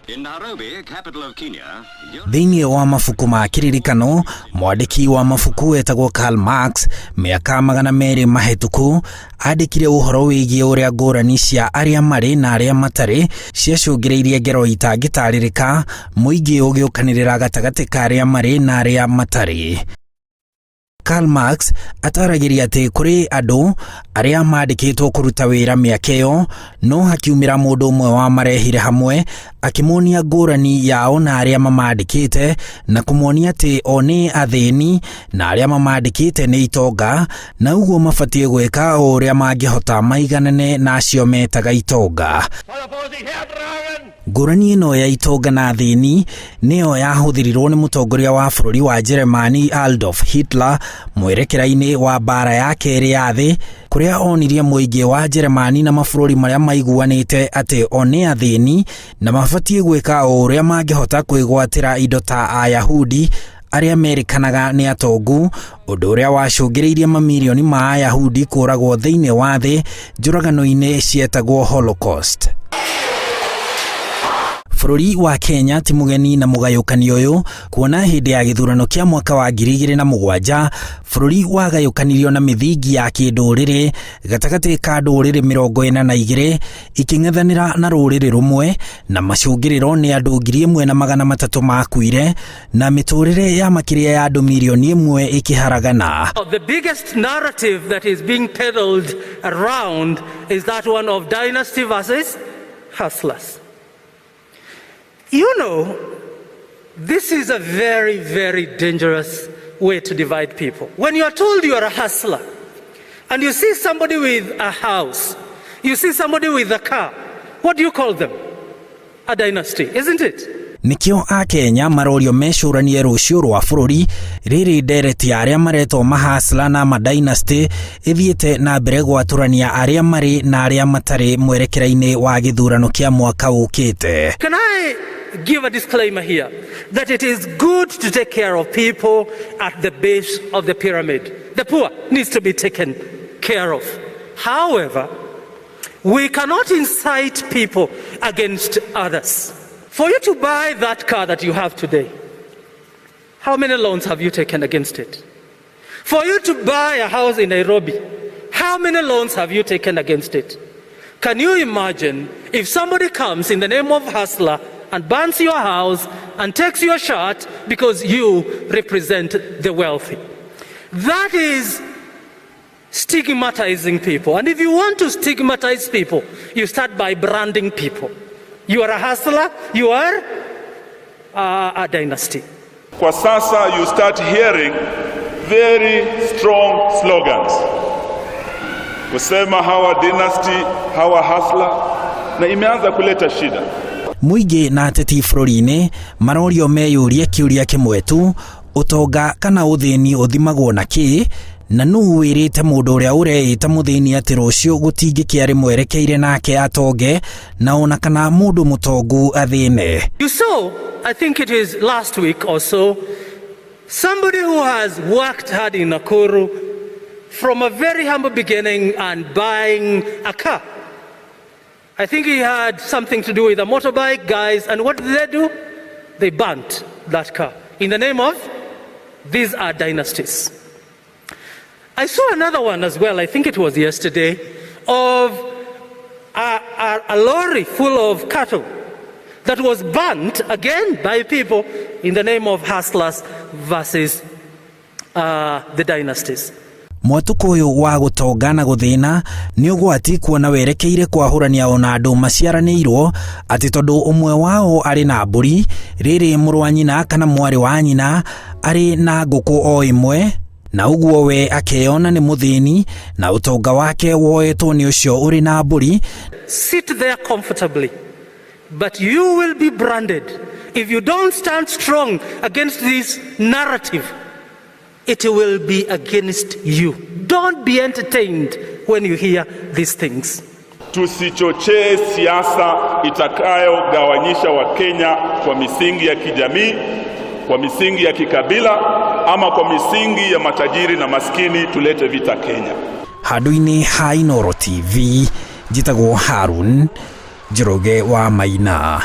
In Nairobi, capital of Kenya, Thĩinĩ wa mabuku ma kĩririkano, mwandĩki wa mabuku wetagwo Karl Marx mĩaka 200 mahĩtũku andĩkire ũhoro wĩgiĩ ũrĩa ngũrani cia arĩa marĩ na arĩa matarĩ ciacũngĩrĩirie ngero itangĩtarĩrĩka, mũingĩ ũgĩũkanĩrĩra gatagatĩ ka arĩa marĩ na arĩa matarĩ. Karl Marx ataragĩria atĩ kũrĩ andũ arĩa mandĩkĩtwo kũruta wĩra mĩaka ĩyo, no hakiumĩra mũndũ ũmwe wamarehire hamwe akĩmonia ngũrani yao na arĩa mamandĩkĩte na kũmonia atĩ o nĩ athĩni na arĩa mamandĩkĩte nĩ itonga, na ũguo mabatiĩ gwĩka o ũrĩa mangĩhota maiganane na acio metaga itonga. Ngũrani ĩno ya itonga na athĩni nĩyo yahũthĩrirwo nĩ mũtongoria wa bũrũri wa Jeremani Adolf Hitler mwerekera-inĩ wa mbara ya kerĩ ya thĩ, kũrĩa onirie mũingĩ wa Jeremani na mabũrũri marĩa maiguanĩte atĩ o nĩ athĩni na mabatiĩ gwĩka o ũrĩa mangĩhota kwĩgwatĩra indo ta Ayahudi arĩa merĩkanaga nĩ atongu, ũndũ ũrĩa wacũngĩrĩirie mamirioni ma Ayahudi kũragwo thĩinĩ wa thĩ njũragano-inĩ cietagwo Holocaust. Bũrũri wa Kenya ti mũgeni na mũgayũkanio ũyũ, kuona hĩndĩ ya gĩthurano kĩa mwaka wa 2007 bũrũri wagayũkanirio na mĩthingi ya kĩndũrĩrĩ gatagatĩ ka ndũrĩrĩ 42 ikĩng'ethanĩra na rũrĩrĩ rũmwe, na macũngĩrĩro nĩ andũ 1,300 makuire na mĩtũrĩre ya makĩria ya andũ mirioni 1 ĩkĩharagana. The biggest narrative that is being peddled around is that one of dynasty versus hustlers. This is a very, very dangerous way to divide people. When you are told you are a hustler and you see somebody with a house, you see somebody with a car, what do you call them? A dynasty, isn't it? Nĩkĩo Akenya marorio mecũranie rũciũ rwa bũrũri rĩrĩ ndereti ya arĩa maretwo mahustler na madynasty ĩthiĩte na mbere gwatũrania arĩa marĩ na arĩa matarĩ mwerekera-inĩ wa gĩthurano kĩa mwaka ũkĩte. Can I give a disclaimer here that it is good to take care of people at the base of the pyramid? The poor needs to be taken care of. However, we cannot incite people against others. For you to buy that car that you have today, how many loans have you taken against it? For you to buy a house in Nairobi, how many loans have you taken against it? Can you imagine if somebody comes in the name of hustler and burns your house and takes your shirt because you represent the wealthy? That is stigmatizing people. And if you want to stigmatize people, you start by branding people. You are a hustler, you are a dynasty. Kwa sasa you start hearing very strong slogans kusema hawa dynasty, hawa hustler, na imeanza kuleta shida. Mũingĩ na ateti bũrũri-inĩ marorio meyũrie kĩũria kĩmwe tu, ũtonga kana ũthĩni ũthimagwo na kĩ, na nũ wĩrĩte mũndũ ũrĩa ũreĩta mũthĩni atĩ rũciũ gũtingĩkĩa rĩmwerekeire nake atonge, na ona kana mũndũ mũtongu athĩne. You saw, I think it is last week or so, somebody who has worked hard in Nakuru from a very humble beginning and buying a car. I think he had something to do with a motorbike, guys, and what did they do? They burnt that car in the name of these are dynasties. I saw another one as well, I think it was yesterday, of a lorry full of cattle that was burnt again by people in the name of hustlers versus the dynasties. Mwatũko ũyũ wa gũtonga na gũthĩna nĩ ũgwati, kuona werekeire kwahũrania ona andũ maciaranĩirwo atĩ tondũ ũmwe wao arĩ na mbũri, rĩrĩ mũrũ wa nyina kana mwarĩ wa nyina arĩ na ngũkũ o ĩmwe, na ũguo we akeyona nĩ mũthĩni na ũtonga wake woetwo nĩ ũcio ũrĩ na mbũri. Sit there comfortably, but you will be branded. If you don't stand strong against this narrative, it will be against you. Don't be entertained when you hear these things. Tusichochee siasa itakayogawanyisha Wakenya kwa misingi ya kijamii, kwa misingi ya kikabila ama kwa misingi ya matajiri na maskini, tulete vita Kenya. Handũ-inĩ ha Inooro TV, njĩtagwo Harun Njoroge wa Maina.